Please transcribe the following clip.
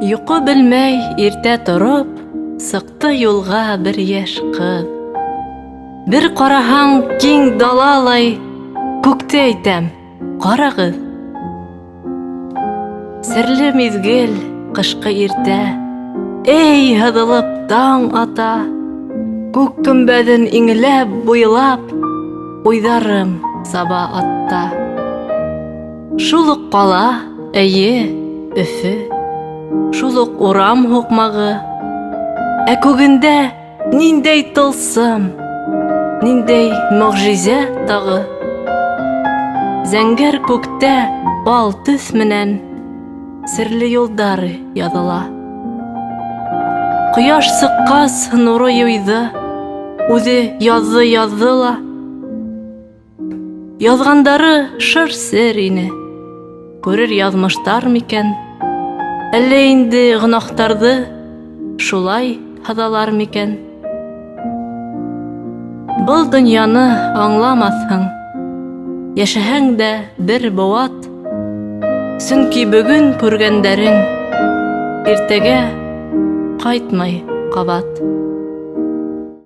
Йоҡо белмәй иртә тороп, сыҡты юлға бер йәш ҡыҙ. Бер ҡараһаң, киң далалай, күкте әйтәм, ҡарағыҙ. Серле миҙгел, ҡышҡы иртә, Эй, һыҙылып таң ата. Күк көмбәҙен иңләп, буйлап, Уйҙарым саба атта. Шул уҡ ҡала, эйе, Өфө, Шул уҡ урам һуҡмағы. Ә күгендә ниндәй тылсым, ниндәй мөғжизә тағы. Зәңгәр күктә ал төҫ менән серле юлдар яҙыла. Ҡояш сыҡҡас, нуры юйҙы, үҙе яҙҙы-яҙҙы ла. Яҙғандары шыр сер ине. Күрер яҙмыштар микән? Әллә инде гөнаһтарҙы шулай һыҙалар микән? Был донъяны аңламаҫһың. Йәшәһәң дә бер быуат. Сөнки бөгөн күргәндәрең иртәгә ҡайтмай ҡабат.